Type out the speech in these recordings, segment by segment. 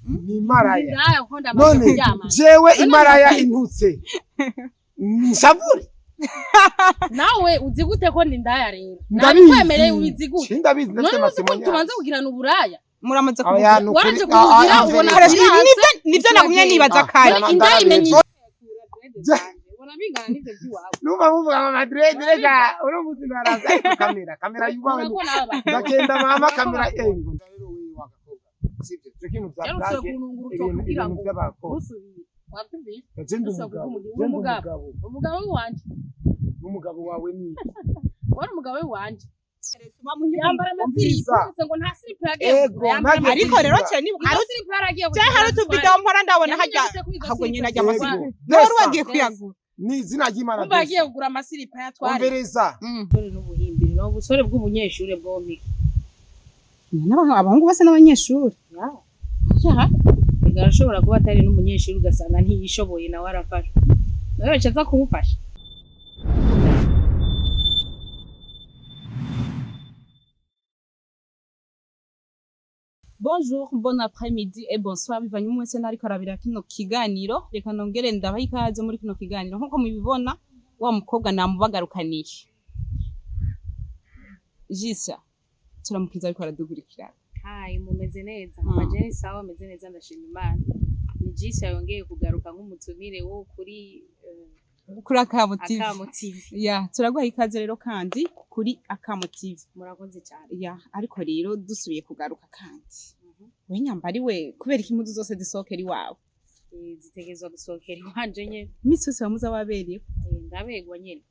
Ni maraya. Indaya kuko ndamaze None kuryamana. jewe None imaraya intutse nshavure? Nawe uzi gute ko ndi indaya rero? Ndabizi. Nabikwemereye, ubizi gute? Ndabizi, ndafite None uzi ko amatemanya. tubanza kugirana uburaya? Muramaze Oya, kubugira. ni ukuri. Waranje Ah, ah, kubugira ah, ubona ah, Ibi nivyo nagumye nibaza Ah, kare. ah, Indaya imenya Ja- ubona bingana n'ivyo by'iwawe. Numva muvuga ngo Madrid, reka uno munsi ndaraza, ariko kamera yubawe. Urabona ko nawe Ndagenda mama, kamera ngo rero wewe wagakobwa, sivyo cyo kintu bya Yaruseye blague. kunungura Ibintu kugira ibintu ngo by'abakobwa. ntusubire, wabyumvise? Je ndi Ntusubire umugabo. kuvuga. Je ndi Umugabo. umugabo. Umugabo w'iwanje. N'umugabo wawe ni Wari umugabo w'iwanje, yambara amasiripu Umviriza. gusa, ngo nta siripu yagiye Ego, kugura, yambara ntagiye Ariko rero cyane nibuka izo siripu yaragiye cyane hari utuvideo mpora ndabona Yamenye hajya gute ko izo hagwe siripu nyina ajya Ego. amasiripu Desa. wari wagiye kuyagura. Ni izina ry'Imana. Umva, yagiye Desa. kugura amasiripu ayatware. Umviriza. Ubusore n'ubuhimbiri ni ubusore bw'ubunyeshure bwompiki. Abahungu bose n'abanyeshuri. Ega arashobora kuba atari n'umunyeshuri, ugasanga ntiyishoboye, nawe arafashwa, nawe yaca aza kumufasha. Bonjour, bon après-midi et bonsoir, bivanye umwe wese nariko arabira kino kiganiro. Reka nongere ndabaha ikaze muri kino kiganiro. Nkuko mubibona, wa mukobwa namubagarukaniye. Jisa, turamukiza ariko aradukurikirana. Hayi, mumeze neza? Majeni sawa, meze neza, ndashima Imana. Ni Jisha yongeye kugaruka nk'umutumire wo kuri Kuri Akamo TV. Akamo TV. Ya, turaguha ikaze rero kandi kuri Akamo TV. Murakoze cyane. Ya, ariko rero dusubiye kugaruka kandi. We nyambari we, kubera iki impuzu zose zisohokera iwawe? Zitegerezwa gusohokera iwanje nyene. Imisi yose wamuza waberewe. Ndabegwa nyene.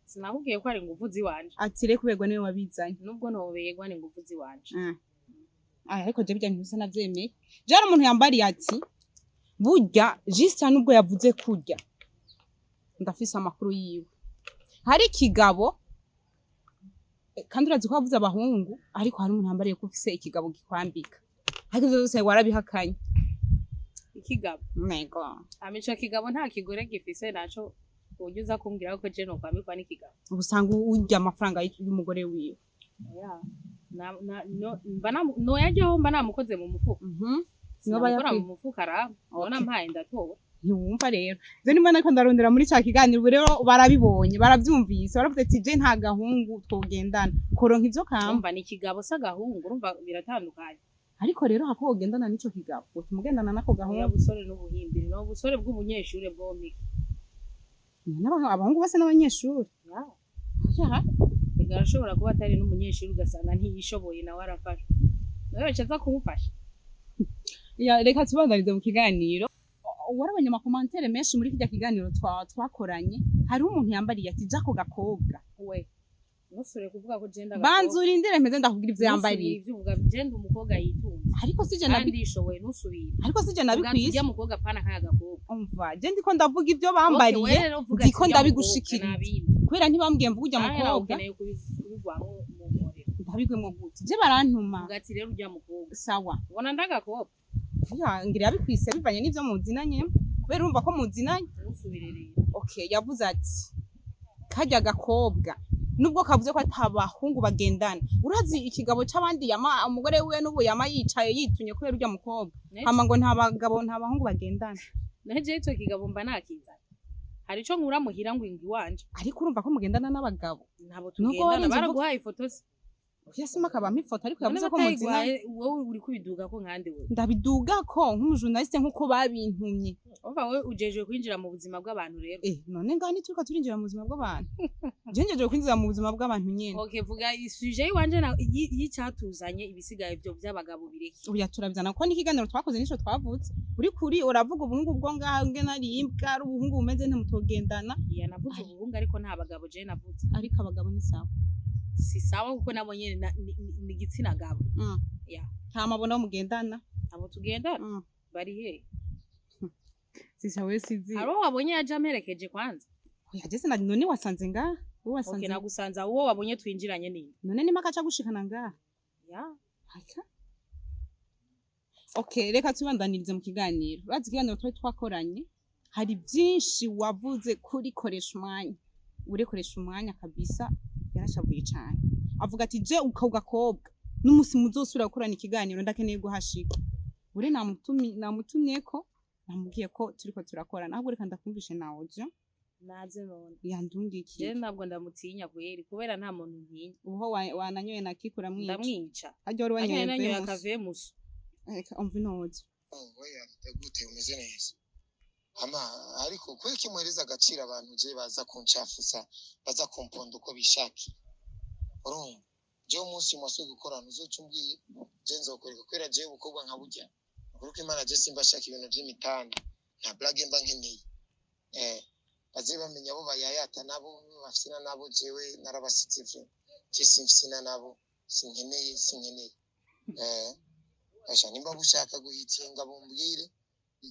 Sinakubwiye ko ari inguvu ziwanje? Ati rero kuberwa niwe wabizanye. Nubwo ntobegwa, ni inguvu ziwanje. Aya, ariko je bijya ntibisa navyemeye. Je hari umuntu yambariye ati burya Justin nubwo yavuze kurya, ndafise amakuru yiwe. Hari ikigabo kandi urazi ko wavuze abahungu, ariko hari umuntu yambariye ko ufise ikigabo gikwambika. Ariko ivyo vyose warabihakanye. Ikigabo? Nego. Hama ico kigabo nta kigore gifise naco, uburyo uza kumbwira ko je nokwambikwa n'ikigabo? Ubu usanga urya amafaranga y'umugore wiwe. Oya. Na, no, mba noyajyaho mba namukoze mu mufuko. Noba Sinamukora yakwi- mu mufuko, araba ubona mpaye ndatora. Ntiwumva rero, ivyo nimba nariko ndarondera muri ca kiganiro. Ubu rero barabibonye, baravyumvise, baravuze ati je nta gahungu twogendana koronka ivyo kamba. Urumva ni ikigabo se agahungu? Urumva biratandukanye. Ariko rero hako wogendana n'ico kigabo, wotuma ugendana n'ako Oya, gahungu. busore n'ubuhimbiri ni ubusore bw'ubunyeshure bwompiki. Abahungu bose n'abanyeshuri. Ya. Ega arashobora kuba atari n'umunyeshuri, ugasanga ntiyishoboye, nawe arafashwa, nawe yaca aza kumufasha. Ya, reka tubandanize mu kiganiro. Warabonye ama commentaires menshi muri kirya kiganiro twakoranye. Hariho umuntu yambariye ati jako gakobwa. We, ntusubire kuvuga ko jenda. Banza urindire mpeze ndakubwira ivyo yambariye. Ivyo uvuga, jenda umukobwa yitunze. Ariko sije Kandi nabi yishoboye, ntusubire. Ariko sije Uganza nabikwise. ujya mukobwa, pana kaya gakobwa. Umva, je ndiko ndavuga ivyo bambariye, ndiko ndabigushikiriza. Kubera ntibambwiye mvuga ujya mukobwa. Ukeneye kubigwamo mu mporero. Ndabigwemo gute? Je barantuma. Uvuga ati rero ujya mukobwa. Sawa. Ubona ndagakobwa? Ya, ngira yabikwise bivanye n'ivyo muzinanye, kubera urumva ko muzinanye. Ntusubire rero. Okay, yavuze ati karya gakobwa nubwo kavuze ko atabahungu bagendana, urazi ikigabo c'abandi yama umugore wiwe n'ubu yama yicaye yitunye kubera urya mukobwa, hama ngo nta bagabo, nta bahungu bagendana. Naje ico kigabo mba nakizana, hari ico nkura muhira ngo ingwi iwanje. Ariko urumva ko mugendana n'abagabo. Ntabo Nubwo tugendana. warinze uvuga- Baraguhaye ifoto se? Yasima akabampa ifoto, ariko None yavuze ko muzinanye. batayiguhaye, wowe uri kubiduga ko nkande we? Ndabiduga ko nk'umujournaliste, nk'uko babintumye. Umva, wowe ujejwe kwinjira mu buzima bw'abantu rero. Eh, none ngaha ntituriko turinjira mu buzima bw'abantu? Je njejewe kwinjira mu buzima bw'abantu nyene. Okay, vuga isujet yiwanje y'icyatuzanye, ibisigaye byo by'abagabo bireke. Oya, turabizana kuko n'ikiganiro twakoze nico twavutse. Uri kuri uravuga ubuhungu bwo ngaha nge nari imbwa, ari ubuhungu bumeze ntimutogendana. Iya, navuze ubuhungu, ariko nta bagabo je navuze. Ariko abagabo ni sawa. Si sawa, kuko nabo nyene ni igitsina gabo. Ya. Nta mabona mugendana? Abo tugendana bari he? Sisa, we sizi. Hari uwo wabonye yaje amperekeje kwanza? Oya, je sina. None wasanze ngaha wowe? Okay. Wasanze. Nagusanze aho, uwo wabonye twinjiranye ni None nimba akaca gushikana ngaha? Ya. Aka? Okay, reka tubandanirize mu kiganiro. Urazi ikiganiro twari twakoranye, hari byinshi wavuze kuri koresha umwanya. Urekoresha umwanya kabisa, yarashavuye cane. Avuga ati je uko gakobwa n'umusi muzosubira gukorana ikiganiro ndakeneye guhashika. Bure namutumye ko namubwiye ko turiko turakorana, ahubwo reka ndakumvishe na audio. Naze none. Yandungikiye. Je ntabwo ndamutinya kweri, kubera nta muntu ntinya. Uho wananyoye na kikura mwica. Ndamwica. Harya wari wanyoye Anyoye nanyoye Vemus. Akavemusu. Reka umva ino audio. We gute, umeze neza ama? Ariko kubera ko imuhereza agaciro abantu, je baza kuncafuza, baza kumponda uko bishakiye. Urumva, jewe umunsi mwasuye gukorana uzoca umbwiye, je nzokwereka, kubera jewe ubukobwa nka burya, ukuri ko Imana, je simba shaka ibintu vy'imitanda, nta blague mba nkeneye. Baze bamenya abo bayayata nabo bafisina nabo, jewe narabasize vyo, je simfisina nabo, sinkeneye, sinkeneye. Asha, nimba bushaka guhitinga bumbwire,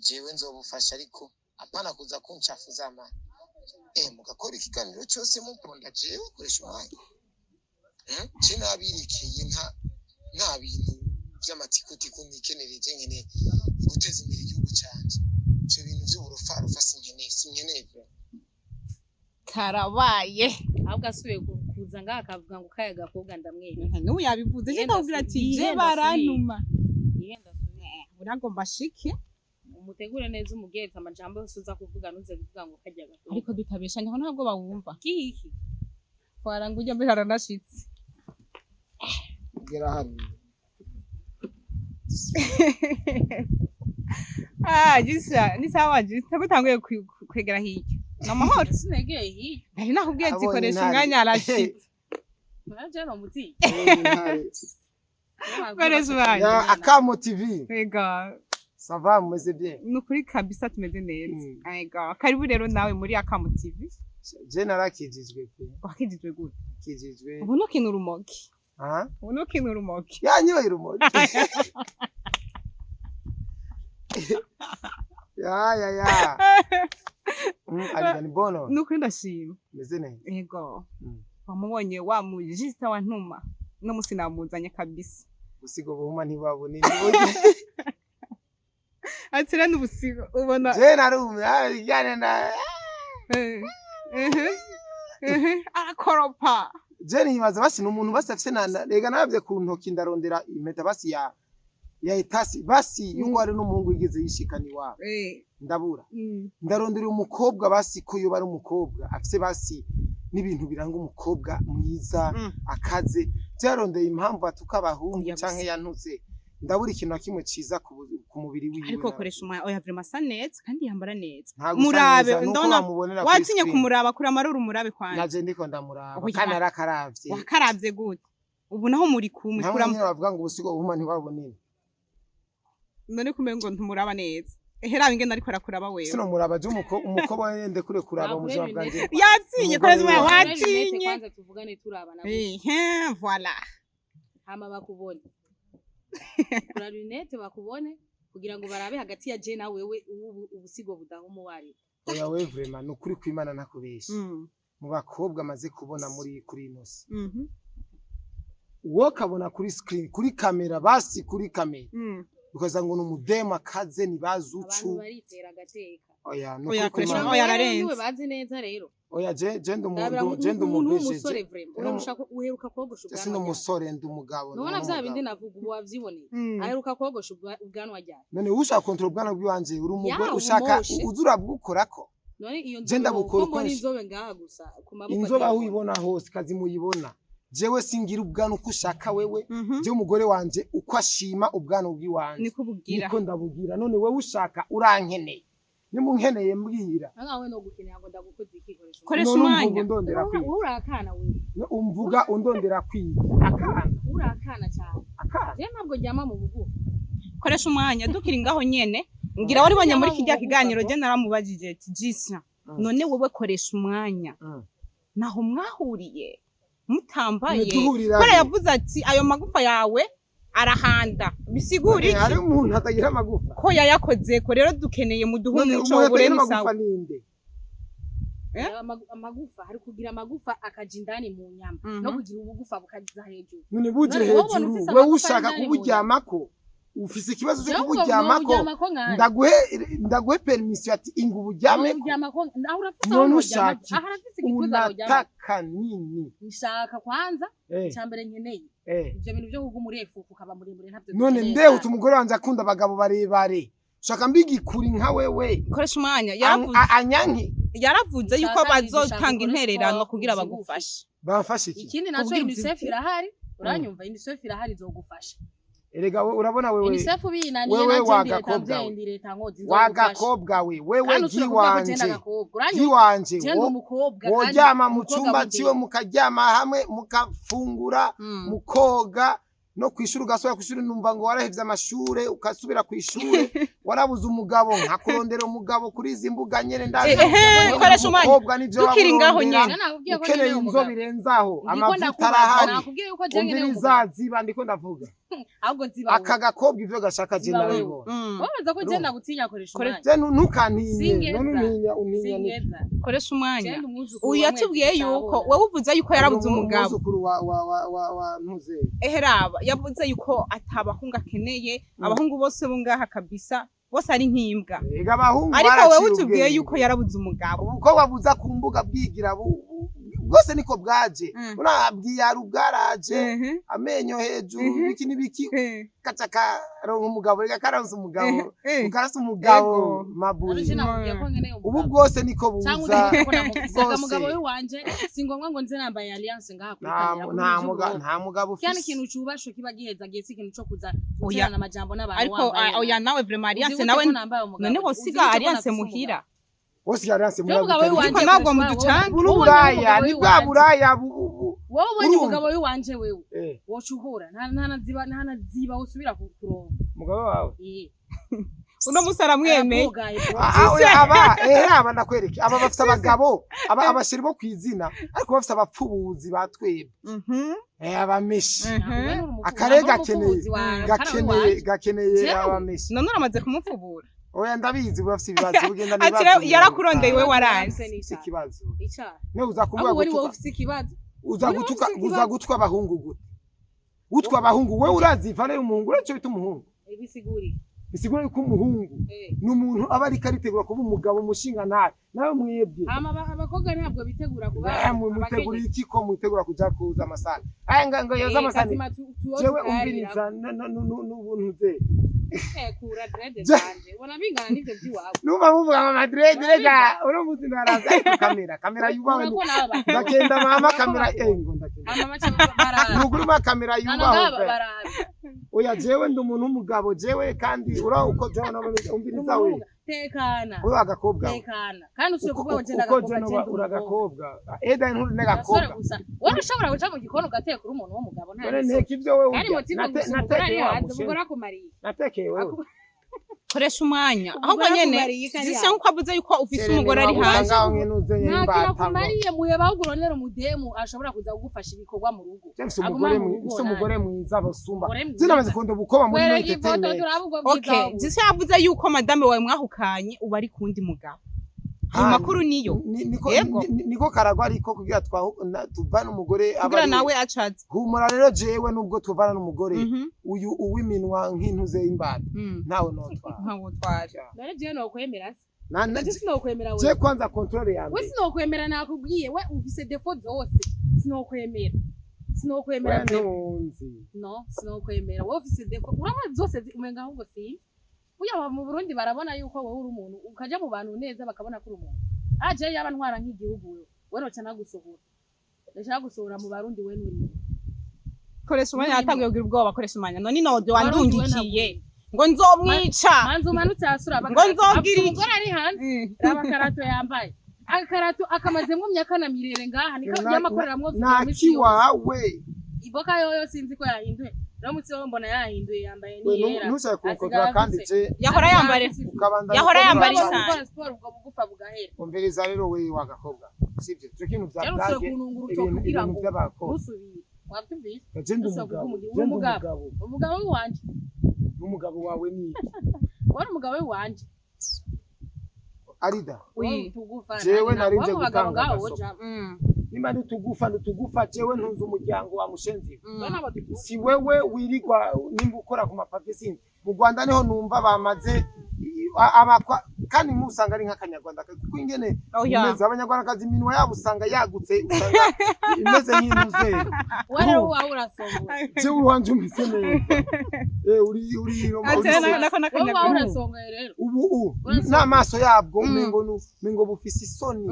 jewe nzobufasha, ariko apana kuza kuncafuza amana. Mugakora ikiganiro cyose mumponda jewe, koresha umwanya. Je nabirikiye, nta bintu vy'amatikutiku nikenereje, nkeneye guteza imbere igihugu canje. Ivyo bintu vy'uburufarufa sinkeneye, sinkeneye bro. Karabaye. Ahubwo asubiye kuza ngaha akavuga ngo kaya gakobwa ndamwereka. N'ubu yabivuze, je Yenda ndakubwira ati asubiye, je yenda barantuma. Yenda asubiye. Uragomba shike. Umutegure neza, umubwire amajambo yose uza kuvuga, ntuze kuvuga ngo karya gakobwa. Ariko dutabeshanya, aho ntabwo bawumva. Kiki? Faranga ujya mbere aranashitse. Gera hano. Ah, gisa ni sawa, gisa gutanguye kwegera hirya ni amahoro. Sinegeye hirya. Nari nakubwiye ati Abonye koresha intare. umwanya, arashitse. Naje no muti. Intare. Koresha umwanya. Ya Akamo TV. Ega. Ça va, mumeze bien? Ni ukuri kabisa, tumeze neza. Mm. Ega, karibu rero nawe muri Akamo TV. Je narakijijwe pe. Wakijijwe gute? Kijijwe. Ubu ntukina urumogi? Ah, Ubu ntukina urumogi? yanyoye urumogi. Ya ya ya. Ariko ni bono. Ni ukuri ndashima. Meze neza. Ego. Mm. Wamubonye wa mujista wa ntuma no musi namuzanye kabisa. Usigo buhuma ntibabone. Ati rero n'ubusigo ubona. Je narumye, yana na Arakoropa. Je nibaza basi ni umuntu basi afise na rega navye ku ntoki, ndarondera impeta basi ya etasi basi yuko hari n'umuhungu yigeze yishikana iwabo. Ndabura. Ndarondera umukobwa basi ko yoba ari umukobwa afise basi n'ibintu biranga umukobwa mwiza, akaze. Byarondeye impamvu atuka abahungu Oya, canke gusa. yantutse, ndabura ikintu na kimwe ciza ku mubiri wiwe. Ariko koresha umwanya, oya, vraiment asa neza kandi yambara neza. Nta gusa Murabe, neza, nuko ndabona bamubonera kuri watinye screen. Kumuraba kuri amaruru, umurabe kwanjye. Naje ndiko ndamuraba. Oya. Kandi arakaravye. Wakaravye gute? Ubu naho muri kumwe. Nta Kura nyine bavuga ngo ubusigo buhuma ntibabonere. None kumengo ngo ntumuraba neza, ehe, raba ingene ariko arakuraba wewe. Sino muraba je umukobwa wende kure kuraba mu buzima bwanjye. Yatinye koresha umwanya. Umugore. Watinye. Kwanza tuvugane turabana. Ehe, voilà. Hama bakubone, kura lunette bakubone, kugira ngo barabe hagati ya je na wewe ubu ubusigo budahuma uwari. Oya we, vraiment, ni ukuri kw'Imana, ntakubesha, mu bakobwa amaze kubona muri kuri ino si, uwo kabona kuri screen, kuri kamera, basi kuri kamera, ukaza ngo ni umudemu akaze nibazucu. Abantu baritera agateka. Oya, ni Oya, ukuri koresha kw'Imana. oya, ararenze. Niwe bazi neza rero. Oya, je ndi Ndabira umuntu, je ndi umuntu umubeje. w'umusore vraiment, uheruka kogosha Je si ubwanwa ryari? umusore, ndi umugabo. Ndi Nubona vya bindi umugabo. navuga, ubu wavyiboneye. Aheruka kogosha ubwanwa ryari? None ushaka kontrol ubwanwa bw'iwanje, uri umugore, Ya, ushaka ubumoshe. uza urabwukorako. None iyo Je nzobe ndabukora ko mbona uko inzobe ngaha gusa ku maboko inzobe aho ateye. uyibona hose kazi muyibona. Jewe singira ubwanwa uko ushaka wewe. Jewe umugore wanje uko ashima ubwanwa bw'iwanje Niko bugira. niko ndabugira. None wewe ushaka, urankeneye, nimunkeneye mbwira. Nkawe no gukenera ngo ndagukoze iki? Koresha. Koresha None umwanya. umvuga undondera kwiga? Wowe urakana wewe. No, umvuga undondera kwiga akana? Urakana cyane. Akana. Je ntabwo njyama mu bugufi. Koresha umwanya, dukiri ngaho nyene, ngira waribonye muri kijya Mu kiganiro, bugufa. je naramubajije ati jisa, none wewe koresha umwanya, naho mwahuriye mutambaye? Duhurira Kubera he? yavuze ati ayo magufa yawe arahanda, bisigura iki? Hari umuntu atagira amagufa? Ko yayakozeko rero, dukeneye muduhe None umuco umuntu bure atagira ni sawa. amagufa ninde? Eh? Amagufa, hari kugira amagufa akaja indani mu nyama, no kugira ubugufa bukaza hejuru. None buje None wowe ubona hejuru ufise wewe amagufa ushaka y'indani mu kuburyamako? Ufise ikibazo cyo Jewe ubwo kuburyamako? noburyamako nkanje. Ndaguhe permission ati inga uburyameko. Noburyamako, aho urafise aho None noryama. ushaka Aho arafise igituza noryama. Unataka nini? Nshaka kwanza, icya mbere nkeneye, ivyo bintu vyo kuguma urefuka ukaba muremure ntavyo None dukeneye ndewe sana. umugore wanje akunda abagabo barebare, ushaka mbigikuri nka wewe? Koresha umwanya, yaravuze. Anyanke. Yaravuze yuko Ushaka bazotanga ukore intererano sport, kugira uvyibuhe. bagufashe. Bamfashe iki? Ikindi naco, Kugira UNICEF irahari, uranyumva? UNICEF irahari, izogufasha. Erega we urabona wewe, UNICEF binaniye, wewe nanje ndi leta wagakobwa mvyeyi, we. ndi leta nkozi, nzogufasha. Wagakobwa we, wewe Kandi usubire kuvuga ko je giwanje ndagakobwa, uranyumva? giwanje. Je ndi umukobwa kandi Woryama mu umukobwa cumba w'indero. ciwe, mukaryama hamwe, mukafungura, mukoga, no kwishuri ugasubira kwishuri. Numva ngo warahevye amashure ukasubira kw'ishure, warabuze umugabo, nkakurondera umugabo kuri izi mbuga nyene. Ndazi Ehe, koresha umwanya. umukobwa nivyo Tukiri ngaho wamurondera. nyene. Je nakubwiye ko Ukeneye nkeneye inzo umugabo. birenzaho, Ndiko amavuta ndakubaza, arahari. nakubwiye yuko je nkeneye Umviriza, umugabo. ziba ndiko ndavuga. Ahubwo ziba Aka gakobwa ivyo gashaka je Ziba wewe. ndabibona. Wabaza ko je Urumva? ndagutinya, koresha umwanya. Je ntukantinye. Singeza. None untinya ni Singeza. Koresha umwanya. Je ndi umwuzukuru Uyu wa yatubwiye Mwezi yuko Gisabo. wowe uvuze yuko yarabuze umugabo. Umwuzukuru wa ntuze. Eheraba yavuze yuko atabahungu akeneye, abahungu bose bo ngaha kabisa bose ari nk'imbwa. Ega abahungu Ariko baraciye wewe utubwiye ubwenge. yuko yarabuze umugabo. Ubukobwa buza ku mbuga bwigira bwose niko bwaje. Urabwiye bwaraje, amenyo hejuru, biki n'ibiki, kaca karonka umugabo. Reka karonse umugabo, ukarasa umugabo. Ego. Maburi. None je nakubwiye ko nkeneye Ubu umugabo. bwose niko Cyangwa buza. uzi ko namufise bwose. mugabo w'iwanje, si ngombwa ngo nze nambaye alliance ngaha kuri Nta kamera. nta mugabo Cyane ufise. ikintu cubashwe kiba gihezagiye, si ikintu co kuza Oya. guterana amajambo n'abantu Ariko wambaye oya, nabi. nawe vraiment Uzi alliance gute nawe ko nambaye umugabo? none Uzi wosiga gute ko alliance nafise umugabo? muhira. Wose alliance Jewe umugabo muri w'iwanje, Ariko ntabwo koresha muducanga. wowe Buno ubonye buraya umugabo ni bwa w'iwanje. buraya Wowe ubonye Urumva? umugabo w'iwanje, wewe woca uhura nta ntanaziba usubira kuronka. Umugabo wawe? Eh. Uno musi aramwemeye. Arakugaye, bro. Ah, ah, oya, aba ehe aba ndakwereke, aba bafise abagabo, aba abashiri bo kwizina, ariko bafise abapfubuzi batwebwe, abameshi. Ntabwo uri umupfubuzi, Akare ntabwo uri gakeneye umupfubuzi wawe, kari gakeneye uwanje. gakeneye Jewe? abameshi. None uramaze kumupfubura? Oya, ndabizi, bafise ibibazo ugenda Ati n'ibibazo. rero yarakurondeye we waranze. Ufise ikibazo. Icaha. Ne uza kuvuga Ahubwo ni wowe gutuka ufise ikibazo. uza Ni wowe gutuka ufise uza ikibazo. gutwa abahungu gute? Utwa abahungu, wewe urazi vale y'umuhungu? Uraco bita umuhungu? Ibisiguri. Bisigura yuko umuhungu ni umuntu aba ariko aritegura kuba umugabo, umushinga nabi nawe mwebwe. Hama abakobwa ntabwo bitegura kuba Mwitegura abakenyezi. iki ko mwitegura kuja kuza amasani aya nga yoza amasani? Kazima tuwoze Jewe tayari. umviriza n'ubuntu ze. Kura dread zanje. Ubona bingana n'ivyo by'iwawe. Numva muvuga ngo madred, rega uno munsi ndaraza, ariko kamera yubahwe. Urako nawe bakubona. Ndagenda mama, Urako kamera bakubona. ngo ndagenda. Hama baca baraza. Nuguru ma kamera Hano yubahwe ngaba pe. baraza. Oya, jewe ndi umuntu w'umugabo jewe, kandi ura uko jewe umviriza we. Tekana. Wewe agakobwa we. Tekana. Kandi usubire Uko kuvuga ngo je uko ndagakobwa, je je noba ndi umukobwa. uragakobwa eda nturi Gasore n'agakobwa. gusa. Wowe ushobora guca mu gikoni ugateka uri umuntu w'umugabo nta None n'isoni. nteka ivyo wewe Kandi urya. motive gusa umugore ari Natekeye wa hanze, mushenzi. umugore akumariye. Natekeye wewe. Koresha umwanya ahubwo Umugore nyene akumariye iki ari zisa hanze? nkuko avuze yuko ufise umugore ari hanze. Ngaho nkenuze Nta kintu imbata ngo akumariye, muheba, ahubwo urondera umudemu ashobora kuza kugufasha ibikorwa mu rugo. Je mfise Aguma umugore mu rugo mfise nawe. umugore mwiza basumba. Umugore mwiza. Je namaze kunda ubukoba muri Wereka ifoto entertainment. turabe ubwo bwiza Okay, wabuze. zisa yavuze yuko madame wawe mwahukanye ubu ari kundi mugabo. Ayo makuru niyo. Niko Yego. niko karagwa, ariko kugira tuvane umugore aba Kugira ari we. nawe acaze. Humura rero, jewe nubwo tuvana n'umugore uyu uw'iminwa nk'intuze y'imbata, ntawe notwara. Ntawo twara. None jewe nokwemera se? Na Je sinokwemera je wewe. kwanza contrôle ya We mbere. sinokwemera, nakubwiye, we ufise défauts zose. Sinokwemera. Sinokwemera We pe. ntunzi. No, sinokwemera. Wowe ufise défauts. Urabona zose umenga ahubwo sinzi. Burya mu Burundi barabona yuko wowe uri umuntu, ukaja mu bantu neza bakabona ko uri umuntu. Aje yaba ntwara nk'igihugu wewe. We noca nagusohora. Ndashaka gusohora mu Barundi, we nuri. Koresha umwanya, yatanguye kugira ubwoba, koresha umwanya. None inodo Barundi we wandungikiye ngo nzomwica. Manzi umanutse hasi uraba Ngo nzogira iki? umugore ari hanze. Raba akarato yambaye. Akarato akamazemwo imyaka na mirere ngaha niko yamakoreramwo Nta video misi yose. kiwawe. Iboka yoyo sinzi ko yahinduye. Uramutse wowe mbona yahinduye, yambaye We niyera. ntushake kunkontorora Asigaye kandi afise. je Yahora yambara ukabandanya Yahora ukora yambara ibintu isanzwe. Gukora siporo ubwo bugufa bugahera. Umviriza rero we wagakobwa, sibyo tureke ibintu bya Rero usubire blague, kuntunga urutoki ibintu kugira ibintu ngo by'abakobwa. ntusubire. Wabyumvise? Je ndi Usubire umugabo. kuguha Je ndi umugabo. umugabo. Umugabo wanje. N'umugabo wawe ni iki? Wari umugabo wanje. Arida. Oui. Tugufa. Jewe narinje Wari umugabo gutanga ngaho agasopo. woja. Nimba nitugufa nitugufa, jewe ntunze umuryango wa mushenzi. Bana batugufa. Si wewe wirigwa nimba ukora ku mapave, sinzi. Mu Rwanda niho numva bamaze abakwa, kandi nk'ubu usanga ari nk'akanyarwanda, kuko ingene Oya. imeze, abanyarwandakazi iminwa yabo usanga yagutse, usanga imeze nk'intuze. Wewe rero wawe urasongoye. Jewe uwanje umeze neza. Uri Ati, uri nako Wewe wawe n'akanyarwanda. urasongoye rero. Ubu Urasongoye. n'amaso yabwo umengo umengo bufise isoni,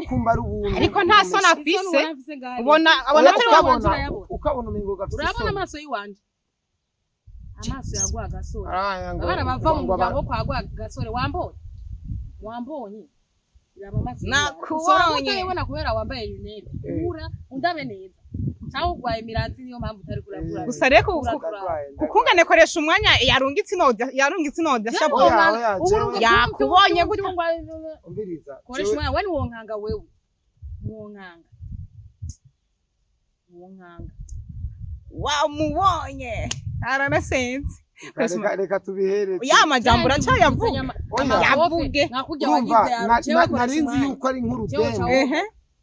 kumba ari ubuntu. Ariko nta soni Isoni afise. ubona afise ngaho. Ubona abona Oya, atari ukabona urayabona. ukabona umengo gafise Urabona isoni. amaso y'iwanje, amaso ya Gasore. Araya ngo Abana bava mu ngo muryango kwa Gasore, wambonye, wambonye, raba amaso. Nakubonye. Ushobora kutayibona kubera wambaye lunettes. Eh. Ura undabe neza, cyangwa urwaye miranzi, niyo mpamvu utari kurakura. Eh. Gusa rero Ndarwaye, ndarwaye. kukungane koresha umwanya yarungitse inodya, yarungitse inodya shapo. Oya, oya, jewe- Yakubonye gute? Umviriza. Koresha umwanya, we niwonkanga, wewe niwonkanga, niwonkanga. Wamubonye aranasenze. Reka tubihere. Ya majambo uracayavuga. Oya. Yavuge. Nakujya Urumva wagize narinzi yuko ari nk'urudemu. Ehe.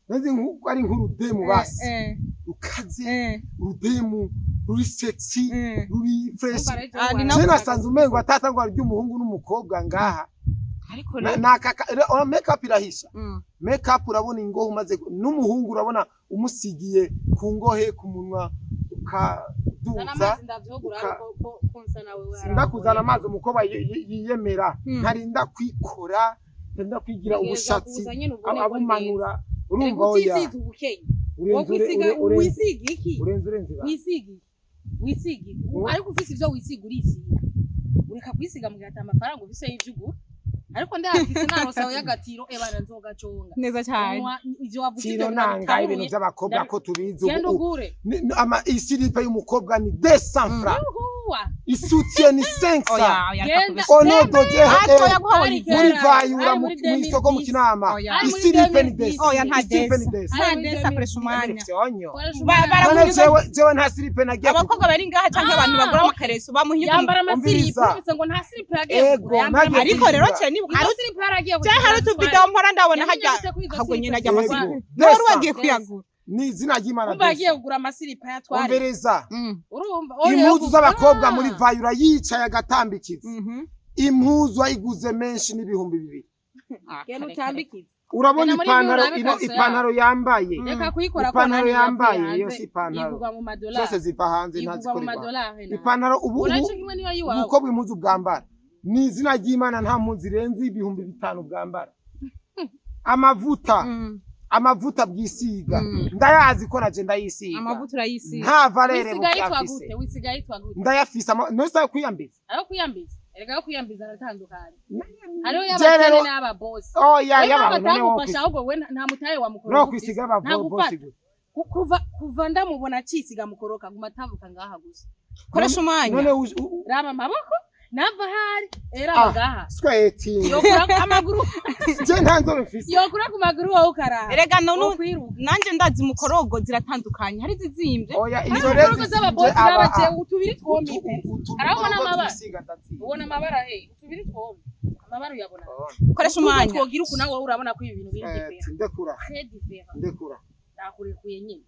Narinzi yuko ari nk'urudemu basi Eh, rukaze, eh, urudemu ruri sexy, eh. ruri fresh. Ah, ni Je nasanze umengo atatangwa ry'umuhungu n'umukobwa ngaha. Ariko Make up irahisha. Make up, urabona ingohe umaze n'umuhungu, urabona umusigiye ku ngohe, ku munwa ukaduza. Sinda kuzana amazi, umukobwa yiyemera ntarinda kwikora, ntarinda kwigira ubushatsi abumanura, urumva? Oya, urenze Wisiga iki? urenze urenze ba. Wisiga iki? Wisiga iki? Ariko ufise ivyo wisiga, urisiga, ureka kwisiga mu gihe ata amafaranga ufise y'ivyo ugura. Ariko ndayafise, naronse ayo y'agatiro, ebana nzogaconga. Neza cyane. Unywa ivyo wavuze, Tiro ivyo nanga ibintu by'abakobwa ko tubizi. Genda Ubu ugure. Ama isilipe y'umukobwa ni 200 francs, Yuhuwa. isutien ni 500. Oya, oya. Genda. Ono doje Ato yaguhawe. Hari muri kera, vayura hari muri mu isoko mu 2010. Kinama. Oya. Hari muri Isilipe ni 2010. desi. Oya, nta Isilipe ni desi. desi. Nta desi, akoresha umwanya. Fyonyo. Koresha Ba- umwanya. None baragunyuza- jewe nta silipe nagiye Abakobwa bari ngaha cyangwa abantu bagura amakareso bamuhinyuza. Yambara amasilipe. Umviriza. Urumvise ngo nta silipe yagiye Ego, kugura, yambara nagiye Ariko rero cyane nibuka Izo silipe yaragiye cyangwa hari kugura. utuvidewo mpora ndabona Yamenye hajya gute ko izo hagwe silipe nyine ajya zigura? amasilipe Ego. wari Desa. wagiye kuyagura. Ni izina ry'Imana. Umva, yagiye Desa. kugura amasilipe ayatware. Umviriza. Urumva? Impuzu z'abakobwa muri vayura yicaye agatambikiza, impuzu ayiguze menshi n'2000. Genda utambikize. Urabona Genda muri ipantaro Vayura ino urabe ipantaro yambaye, Reka kuyikora ko ipantaro nani yambaye yavuye iyo hanze, si ipantaro. Yigurwa mu madolari. Zose ziva hanze, Yigurwa mu ntazikorerwa. madolari nawe. Ipantaro ubu Uraco kimwe niyo yiwawe. Umukobwa impuzu bwambara, ni izina ry'Imana, nta mpuzu irenze 5000 bwambara. Amavuta, amavuta bwisiga, ndayazi ko naje ndayisiga. Amavuta urayisiga. Nta valeur Wisiga yitwa bufise. gute? Wisiga yitwa gute? Ndayafise nose kwiyambiza. Ayo kwiyambiza, erega ayo kwiyambiza aratandukanye. Hariho Je y'abakene rero n'ababosi. Oya, Wewe y'abantu none wo batagufasha, ahubwo we nta mutahe wa mukoroka no ufise. kwisiga aba Ntagufata. bosi gusa. Kuva ndamubona acisiga mukoroka, guma atavuka ngaha gusa. Koresha umwanya. None Raba amaboko nava hari era Ah. ngaha. Sweating. Yokura amaguru. Je nta nzobe mfise. Yokura ku maguru wowe ukaraha. Erega none Wokwiruka. nanjye ndazi mukorogo ziratandukanye, hari izizimbye. Oya, izo Izo rero z'ababosi n'abajewe, utubiri twombi. Arabona amabara. amabara. Ubona amabara he? Utubiri twombi, amabara uyabona. Koresha umwanya. Twogira uku, nawe urabona ko ibi bintu biri différent. Ndekura. Très différent. Ndekura. Ndakurekuye nyine.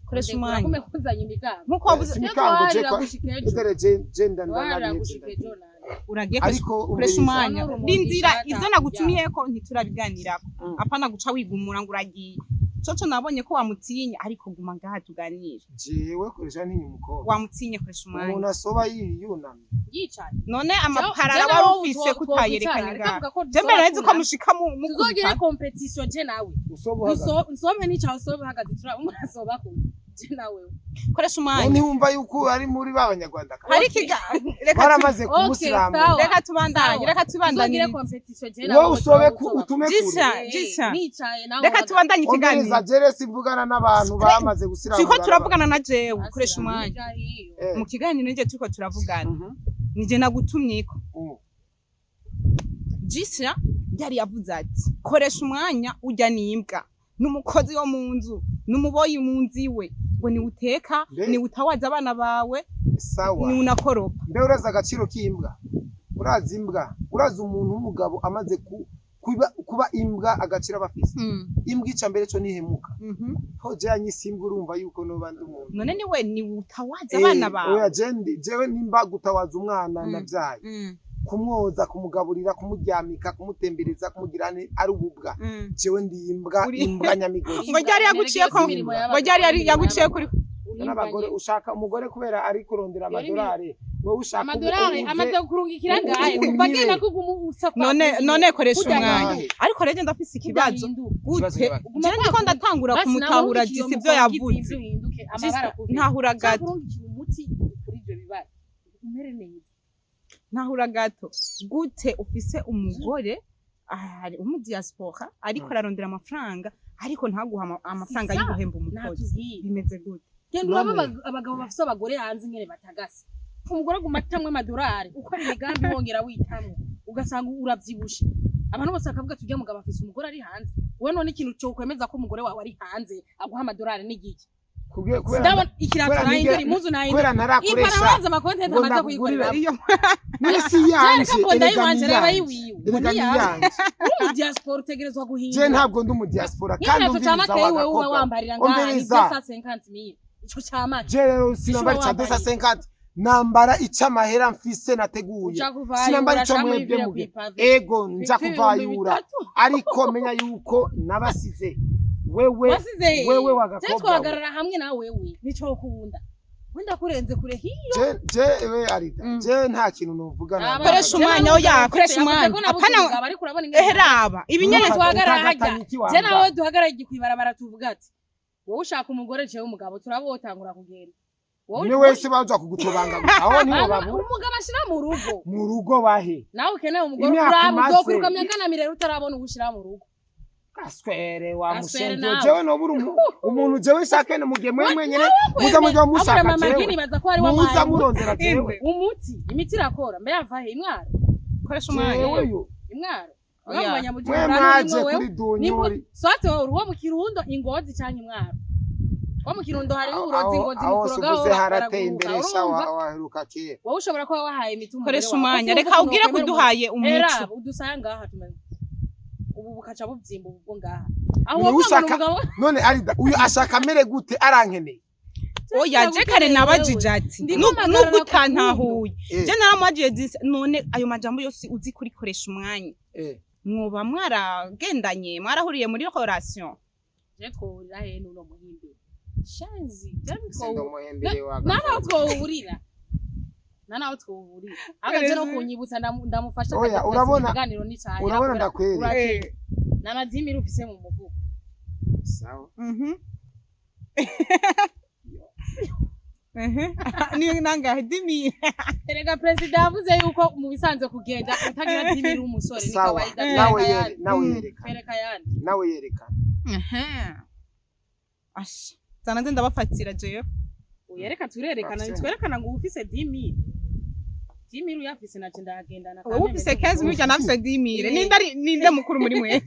Koresha umwanya. Kume kuzanye imigambi. Nkuko wabuze. Imikango je Twarira gushika ejo. Edere je je Twarira ndandana. gushika ejo nani. Uragiye. Ariko Koresha umviriza. umwanya. Urumuri Rindira ishaka ivyo nagutumiyeko ntiturabiganirako. Apana guca wigumura ngo uragiye. Coco nabonye ko wamutinya, ariko guma ngaha tuganire. Jewe koresha ntinya umukobwa. Wamutinye, koresha umwanya. Umuntu asoba yunamye. Yicaye. None amaparara wari ufise kutayerekanye ngaha? Je mbere nzi ko mushika mu Tuzogire mukubita. compétition je nawe. Usoba uhagaze. Nsome nica, usobe uhagaze, tura umuntu ku je nawe. Koresha umwanya. None wumva yuko ari muri ba banyarwanda Hari ikiga reka baramaze Okay, kumusiramura. sawa. Reka tubandanye. Sawa. Reka Tuzogire tubandanye. compétition je nawe. Wowe usobe utume kure. Jisha, Jisha. Nicaye nawe. Reka tubandanye Umviriza, ikiganiro. jeresi mvugana n'abantu bamaze gusiramura. Turiko turavugana na jewe, koresha umwanya. Mu kiganiro nije turiko turavugana, nije nagutumyeko. Jisha yari yavuze ati koresha umwanya, ujya n'imbwa n'umukozi wo mu nzu n'umuboyi mu nzu iwe, ngo niwuteka, niwutawaza abana bawe, Sawa. niwunakoropa. Mbe urazi agaciro k'imbwa? Urazi imbwa? Urazi umuntu w'umugabo amaze ku Kuba imbwa agaciro abafise, imbwa ica mbere co nihemuka. Ho je yanyise imbwa, urumva yuko noba ndi umuntu. None niwe ni utawaza abana bawe? Oya, jewe nimba gutawaza umwana navyaye, kumwoza, kumugaburira, kumuryamika, kumutembereza, kumugira ari ububwa, jewe ndi imbwa. Imbwa nyamigozi. Ngo ryari yaguciyeko? Ngo ryari yari yaguciye kuri N'abagore, ushaka umugore kubera ari kurondera amadolari, wowe ushaka Amadolari amaze kurungikira ngahe kuva agenda kuguma usa kwa None kundi. none koresha Kurya umwanya. Ngahe. Ariko rero ndafise ikibazo. Ikibazo Gute? ni Je ndiko ndatangura Basi nawe kumutahura urungikiye gisi ibyo umukobwa yavuze. izimvye uhinduke, Just amabara akuvye. ntahura Canke gato. urungikira umuti kuri ivyo bibara umere neza. Ntahura gato, gute ufise umugore ari umu diaspora, ariko ararondera amafaranga, ariko ntaguha amafaranga Si ça. y'uguhemba umukozi? Natubwiye. Bimeze gute? Genda urabe None. abagabo bafise abagore hanze ingene batagase. Umugore aguma atamwe amadolari, ukora imigambi wongera witamwe, ugasanga uravyibushe, abantu bose bakavuga ati: "Urya mugabo afise umugore ari hanze." Wowe none ikintu cokwemeza ko umugore wawe ari hanze aguha amadolari n'igiki? Kubera Ndabona ikirato kubera nahindura, impuzu nahindura, kubera ipara ntarakoresha waza amakonti ngo amaze ndakugurira. kuyikorera. Iyo None si yanje? Jereka mbonda Erega yiwanje, ni raba yanje. yiwiwe. Erega ni Ni yawe. yanje. Uri mu diaspora utegerezwa Je guhindura. ntabwo ndi mu diaspora, kandi Nk'ikirato ca umviriza makeyi wewe uba wagakobwa. wambarira ngaha ni Umviriza. 250 000 ico ca make. Je rero sinambara Ico ica wambariye. 250, nambara ic'amahera mfise nateguye. Uja kuvayura Sinambara ico canke mwebwe wivira muge. kw'ipave. Ego, nja Kw'ibihumbi kuvayura. 3. Ariko menya yuko nabasize wewe. Wasize he? Wewe Je wagakobwa we. twahagarara hamwe na wewe nico ukunda, wenda kurenze kure hiyo. Je we Arida, je nta kintu novuga Aba- Koresha umwanya, oya, koresha umwanya. Apana- Ariko urabona ingene Ehe, raba ibinyene. Nyene tuhagarara harya. Je nawe duhagarara kwibarabara tuvuga ati: "Wowe ushaka umugore, jewe umugabo", turabotangura kugenda. Wowe Ni wese baza kugutobanga gusa, aho niho babura. Umugabo ashira mu rugo. Mu rugo bahe? Nawe ukeneye umugore. Imyaka Uraba umaze. uzokwiruka myaka na mirere utarabona uwushira mu rugo. Kaswere wa Kaswere mushenzi. nawe. Jewe nobura umuntu jewe nshake mu gihe mwe mwenyene muza mujya mushaka. Mama Jewe Gini baza ko ari muza wamuhaye murondera jewe. Umuti, imiti irakora. Mbe yava he? Imwaro? Koresha umwanya. Jewe yo Imwaro. Oya. Oya. Mwe Abanyabujumbura mwaje n'urimwe wewe. kuri dunyuri. Swate wowe uri uwo mu Kirundo, Ingozi canke Imwaro? Wo mu Kirundo hariho uburozi, Ingozi Aho mukuroga. suvuze harateye imbere sha, waheruka kera. Wowe ushobora kuba wahaye imiti umugore Koresha wawe. umwanya. Kuko Reka ukuntu ubwire wokwemera kuduhaye umuco. Era udusaya ngaha tumenye ubu bukaca buvyimba ubu bwo ngaha aho None wowe ushaka- umugabo. None Arida, uyu ashaka amere gute? Arankeneye. Oya, je kare nabajije ati Ndiko mpagarara nubwo ku utantahuye, je naramubajije disi: "None ayo majambo yose uzi kuri koresha umwanya, mwoba mwaragendanye, mwarahuriye muri relation?" Je twohurira he n'uno muhimbi shanzi? Sindo muhembere wa Nanaho twohurira, nanaho twohurira agaze no kunyibutsa ndamufasha Oya, akajya ikiganiro n'icahe. Urabona ndakwereka. N'amazimiri ufise mu mufuko. Sawa. Ni nangahe 10 000? Erega perezida yavuze yuko mu bisanzwe kugenda utagira 10 000 umusore ni Sawa. kawaida. Nawe Twereka yere ayandi. nawe yerekana. Twereka ayandi. Nawe yerekana. Asha, zana nze ndabafatira jewe. Uyereka, turerekana. Bafise. Twerekana ngo ufise 10 000, 10 000 uyafise naje ndahagendana. Wowe ufise 15 000, nafise 10 000. Ninde ari ninde mukuru muri mwe?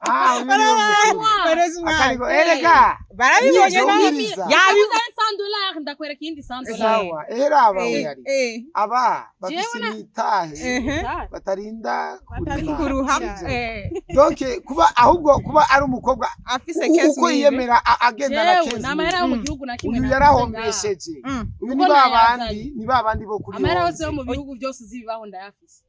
Ah, uyu niwe mukuru. Koresha umwanya. Akariko erega. Barabibonye Nivyo nawe. umviriza. Yabivuze. $100, ndakwereka iyindi $100. Sawa, era aba we ari aba bafise Jewe imitahe batarinda kurima. Kuruha. Sivyo? Donc kuba ahubwo kuba ari umukobwa Afise uko 15 000. yiyemera agendana Jewe 15 ni amahera yo mu gihugu na kimwe Uyu navuze ngaha. yarahombesheje. Uyu ni Kuko ba nayazanye. bandi, ni ba bandi bo kuri Amahera yose yo Onze. mu bihugu byose uzi bibaho ndayafise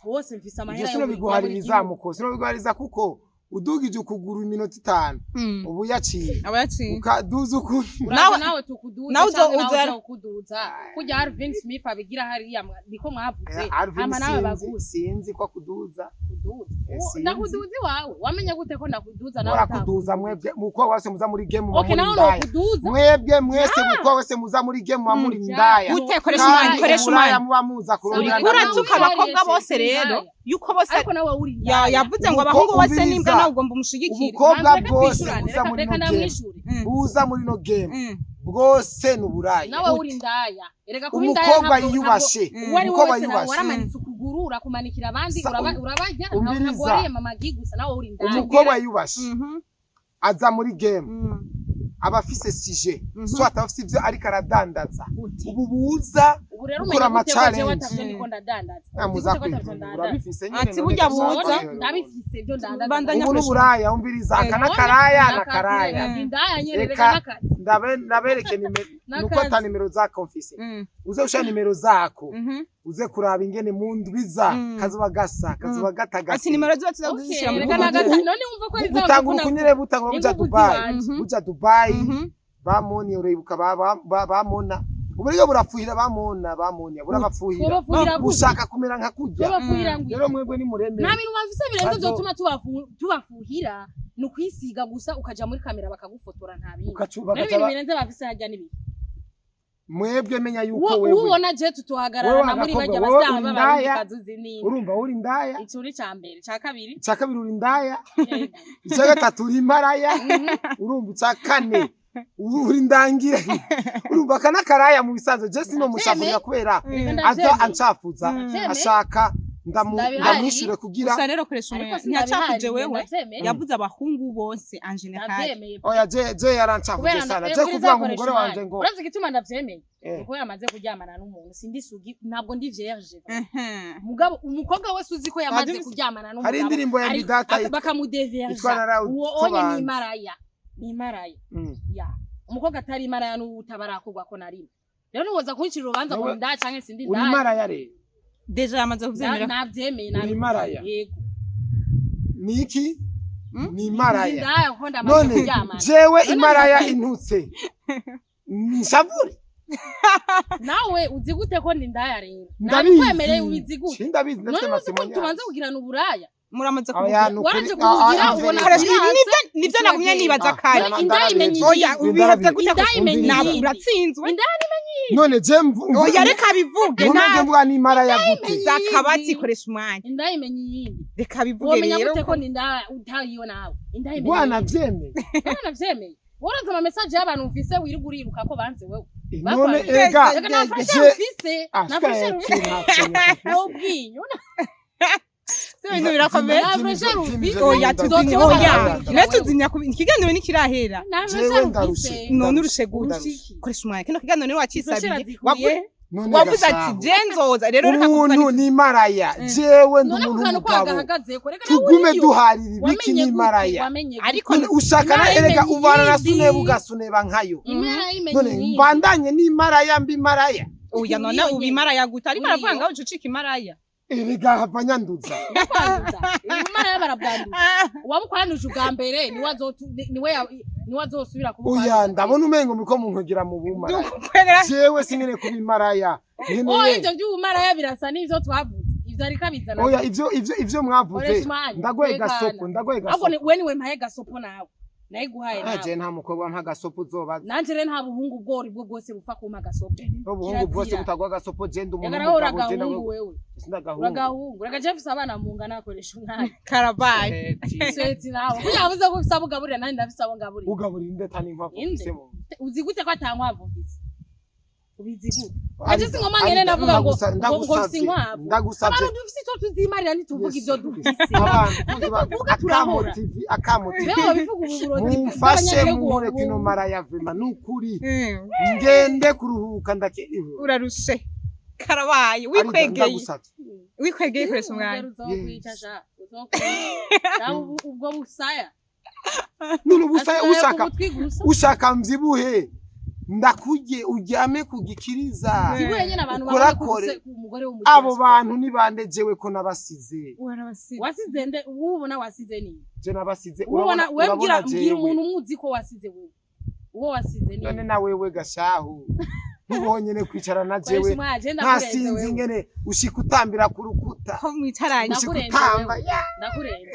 hose, mfise Ivyo amahera yo sino buri biguhaririza gihugu. muko sino biguhaririza kuko udugije ukuguru iminota 5 ubu yaciye Aba yaciye. ukaduza ukundi. Uraza nawe tukuduze nawe canke nawe uza- uza kuduza kurya Alvin Smith abigira hariya niko mwavuze. Alvin Hama nawe sinzi baguze. Sinzi ko akuduza. Kuduza. Sinzi. Ndakuduza iwawe, wamenye gute ko ndakuduza nawe? Murakuduza mwebwe muko wese muza muri game muba Okay, muri nawe ndaya. nokuduza. Mwebwe mwese muko wese muza muri game muba muri ndaya. Gute? Koresha umwanya, Kandi koresha uburaya umwanya. muba muza kurondera. Uriko uratuka abakobwa bose rero yuko bose Ariko nawe uri ya indaya. yavuze ngo abahungu bose Umviriza. n'imbwa, nawe ugomba umushigikire. Ubukobwa Manzi, reka bwose twishyurane, buza muri reka no game, ndamwishure. buza muri no game bwose ni uburaya. Nawe uri indaya erega, kuba indaya Umukobwa ntabwo yiyubashe, uwo ari we umukobwa wese nawe yiyubashe. waramanitse ukuguru urakumanikira abandi, urabarya Umviriza. ntabwo wariye mama gi gusa, nawe uri indaya. Umukobwa yiyubashe aza muri game aba afise sujet, soit aba afise ivyo ariko aradandaza. Uti. Ubu buza Ubu rero Gukora umenya gute ko jewe ama-challenge. atavyo ndiko ndadandaza? Ah, Uzi muza gute ko atavyo kwivumbura ndandaza? urabifise nyene Ati none burya gashaka buza. rero. Ndabifise ibyo ndandaza. Bandanya Ubu n'uburaya, umviriza, aka Eh. n'akaraya Nakazi, n'akaraya. reka, indaya nyene, Reka. reka nakazi. Ndabereke nimero nuko Nakazi. ata nimero zako mfise. Uze usha nimero zako, uze kuraba ingene mu ndwiza kazoba gasa, kazoba gatagase. Ati nimero ziba Okay, tuzazishira muri reka Ubu- nagata. ubu- None wumva ko ari za butangura nguvu ukunyere, butangura buja Inguvu Dubai, ziwanje. buja Dubai. Bamoni uribuka bamona ubu rero burafuhira, bamona bamonia burabafuhira. Twobafuhira gute? Bushaka kumera nka kurya. Twobafuhira ngwiki? Rero mwebwe nimureme. Nta bintu bafise birenze vyotuma tubafuhira, ni ukwisiga gusa ukaja muri kamera bakagufotora, nta bindi. Ukacuba Rero ibintu birenze bafise harya n'ibiki? Mwebwe menya yuko Uwo wewe ubona je Wewe tutohagararana muri agakobwa, barya wewe bastar uri b'abarundi indaya. kazuzi nini. Urumva uri indaya. Ico ni ca mbere, ca kabiri. Icya kabiri uri indaya. Yego. Icya gatatu uri imparaya. Urumva, icya kane uri ndangira. Urumva aka n'akaraya mu bisanzwe je sinomushafurira kubera Reka aza ndavyemeye. ancafuza. Ndavyemeye. Ashaka Ndabihariye. ndamwishure kugira Gusa rero koresha Ariko umwanya, ntiyacafuje sindabihariye, wewe, ndavyemeye. yavuze abahungu bose en général. Ndavyemeye. Oya, je yarancafuje Kubera sana. Je kubera kuvuga ngo izakoresha umugore wanje umwanya. ngo Urazi igituma ndavyemeye? Kuko yamaze kuryamana n'umuntu, sindi sugi, ntabwo ndi vierge. Mugabo umukobwa wese uzi ko yamaze kuryamana Hari n'umugabo indirimbo ya Midata bakamudeverja, yitwa Narawu uwo onye ni Tubanze. imaraya, ni imaraya. Ya umukobwa atari imaraya n'ubu utabarakugwa ko na rimwe. Rero ntiwoza kuncira urubanza ngo Nawe- ndaya canke sindi Uri ndaya. imaraya rero. Déjà yamaze kuvyemera. Navyemeye. Uri imaraya. Yego. Ni iki? Ni Ndi imaraya. ndaya kuko ndamaze None kuryamana. jewe None imaraya ndakwiye. intutse nishavure? Nawe uzi gute ko ndi ndaya rero? Ndabizi. Nabikwemereye, ubizi gute? Ndabizi, ndafite None uzi ko amasemonya. tubanza kugirana uburaya? Muramaze Oya, kuvuga. ni ukuri. Waranje kubugira, ubona Koresha ibi. biranse, Nivyo nagumye nibaza Ah, kare. na- Indaya imenya Oya, iyindi. ubihevye gute? Indaya imenya Ntabwo iyindi. uratsinzwe. Indaya None je Oya, reka bivuge. nkomeze Nta mvuga ni imaraya gute? zakabati, koresha umwanya. Indaya imenya iyindi. Reka bivuge Womenya rero. gute ko ndi ndaya utayiyo nawe? Indaya imenya Bwana iyindi. vyemeye. Bwana vyemeye. Woroza ama message y'abantu ufise, wirirwa uriruka ko banze wewe. None Bakwanga. ega Reka nta fresher ufise. Ah, Nta fresher ufise. Ubwinyo. Ivyo bintu birakomeye. Nta fresher ufise. Oya, tuzimya, Nzotuma oya, barakurikira ne wewe. tuzimya ikiganiro ntikirahera. Nta Jewe fresher ndarushe. ufise. None urushe gute? Ndarushe. Koresha umwanya, kino kiganiro niwe wacisabiye. Fresher zikwiye. None Wavuze ati gashahu. je nzoza rero, reka kuvuga. Umuntu ni imaraya, jewe ndi None umuntu ku kantu w'umugabo. kwagahagaze ko reka nawe Tugume uriyo. duharira ibiki? Wamenye Ni gute? imaraya. Wamenye gute? Ariko None ushaka na Imara erega imenya ubana na iyindi. suneba ugasuneba nkayo. Imara imenya None iyindi. mbandanye n'imaraya mbi imaraya? Oya, none Uriyo ubu nyene. imaraya gute? Ariko Uriyo. aravuga ngo uca ucika imaraya. Erega hava nyanduza. Ndakwanduza. Imara barabwanduza. Uwabukwanduje ubwa mbere niwe niwe azosubira Oya, kubukwanduza. ndabona umengo muriko munkwegera mu bumaraya. Dukwegera. Jewe sinkeneye kuba imaraya. Oya, Nkeneye ivyo by'ubumaraya birasa n'ivyo twavuze. Ivyo ariko abizana. Oya, ivyo mwavuze. Koresha umwanya. Ndagoye Tekana. gasopo, ndagoye Ahubwo gasopo. we niwe mpaye gasopo nawe. Nayiguhaye Ah, je nawe. nta mukobwa mpa gasopo uzobaza. Nanje rero nta buhungu bwori bwo bwose bupfa kumpa gasopo. Ubuhungu bwose Kirazira. butagwa gasopo, je ndi umuntu Reka nawe w'umugabo, je uragahungu wewe. sindagahungu. Uragahungu. Reka je mfise abana mungana, akoresha umwanya. Karabaye. Sweti nawe. Kugira wavuze ko ufise abo ugaburira, nanjye ndafise abo ngaburira. Ugaburira inde tani inkwavu Inde? ufise mu nzu? Uzi gute ko ata nkwavu mfise? Ubizi gute? Arida, Aje si ngoma ngene Arida, ndavuga ngo mfise ndagusavye, inkwavu. ndagusavye. Abantu dufise icyo tuzimarira, ntituvuga Yesu ivyo Kristo. dufise. Abantu Tuvuga Akamo turahora. TV, Akamo TV. Mbega wabivuga ubu burozi Mumfashe bw'abanyagihugu munkore kino maraya vema nukuri. Ngende kuruhuka ndake. Urarushe, karabaye. Arida, Wikwegeye. ndagusavye. Wikwegeye, koresha umwanya. Uzokwica sha, uzokwica. Nawe ubwo busaya. None ubusa Asigaye ushaka ku butwi gusa. Ushaka mvyibuhe ndakurye uryame ku gikiriza. Zibuye nyene abantu Ukorakore. babona ko ufise umugore Abo w'umudiaspora. bantu ni bande jewe ko nabasize? Warabasize. Wasize nde? Uwo ubona wasize ni? Je nabasize. Ubona we, urabona mbwira mbwira jewe. umuntu umuzi ko wasize wewe. Uwo wasize ni? None na wewe gashahu ntubonye ne kwicara na Koresha jewe umwanya, je ndakurenze ntasinzi wewe. ingene ushika utambira ku rukuta. Ko mwicaranye. Ushika Ndakurenze utamba wewe. ya Ndakurenze.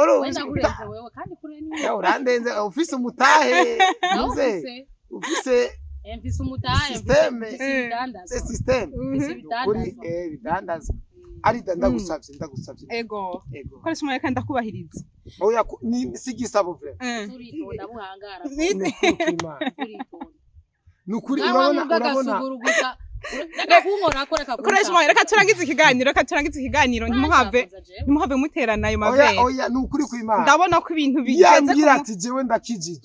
urumva We ushika ndakurenze wewe kandi kure ni. Ya, urandenze, ufise umutahe Nawe uze ufise. ufise Eh, mfise umutahe, mfise Systeme. mfise ibidandazwa. Se system Mfise kuri ibidandazwa. bidandazwa. Arida, ndagusavye, ndagusavye. Ego. Ego. Koresha umwanya kandi ndakubahiriza. Oya, ni si igisabo vraiment. Turitonda buhangara. Ni ukuri kw'Imana. Turitonda. Ni ukuri. Nawe Urabona, wamubwa urabona. agasuguru gusa. Reka kunkorako, reka Koresha umwanya, reka turangize ikiganiro, reka turangize ikiganiro, ntimuhave ntimuhave muterana ayo Oya, mabere. oya, ni ukuri kw'Imana. Ndabona ko ibintu bigeze Yambwira ati jewe ndakijije.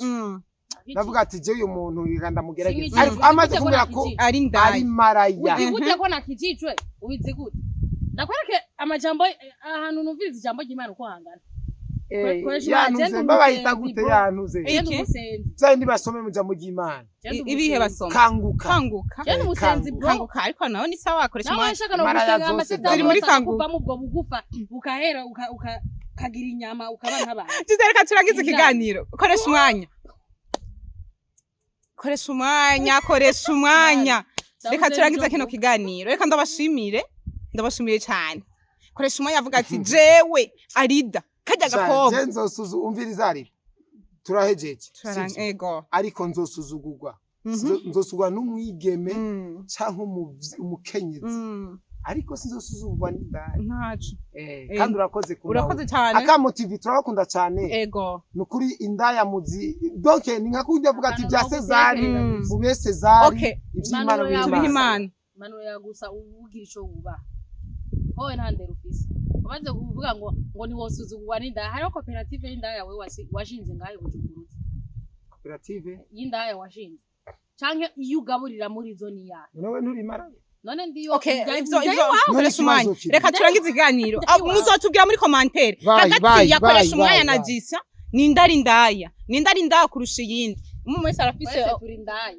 Nakijijwe. Navuga ati je uyu muntu reka ndamugerageza, Sinkijijwe. ariko amaze Uzi gute ko kumbwira ko nakijijwe? Ari indaya. Ari maraya. Uzi gute ko nakijijwe? Ubizi gute? Ndakwereke amajambo, ahantu numviriza ijambo ry'Imana uko hangana. Koresha Yantuze agenda mbabayita umusenzi, gute? bro. Yantuze. Genda Iki? umusenzi. Vyari nibasome mu jambo ry'Imana. Genda Ibihe umusenzi. basoma? Kanguka. Kanguka. Genda umusenzi, Kanguka. bro. Kanguka, ariko nawe ni sawa, koresha Nawe umwanya. washaka no Maraya gusenga zose amasezerano ziri muri yose kanguka. akakuvamo ubwo bugufa bukahera, ukagira inyama, ukaba nk'abantu. Reka turangize Indaya. ikiganiro. Koresha umwanya, koresha umwanya, koresha umwanya. Reka turangize kino kiganiro. Reka ndabashimire, ndabashimire cyane. Koresha umwanya avuga ati jewe arida kajya gakobwa. Je nzosuzu, umviriza, ari turahejeje, sivyo? Ego. Ariko nzosuzugurwa. Nzosuzugurwa n'umwigeme canke umukenyezi, ariko sinzosuzugurwa n'indaya. Ntaco. Kandi urakoze kunawe. Urakoze cyane. Akamo TV, turabakunda cyane. Ego. Nukuri indaya muzi, donc ni nka kundi avuga ati bya Sezari, mube Sezari, ivy'Imana Impanuro bibe yawe. Tubihe Imana. Imana. Impanuro ya gusa ugira ico wubaha. Wowe nta ndero ufise, umaze kuvuga ngo ntiwosuzugurwa n'indaya. Hariho koperative y'indaya wewe washinze ngaho i Bujumbura uzi? Koperative Y'indaya washinze canke iyo ugaburira muri zo ni yahe? None nturi maraya? None ndiyo. Okay, ivyo njya ivyo iwawe. koresha umwanya. None ikibazo Reka turangize ikiganiro. Njya iwawe. Muzotubwira muri commentaire Bye, hagati bye, ya koresha bye, umwanya bye, na bye. Jisa, ninde ari indaya, ninde ari indaya kurusha iyindi? Umwe wese arafise Twese turi indaya.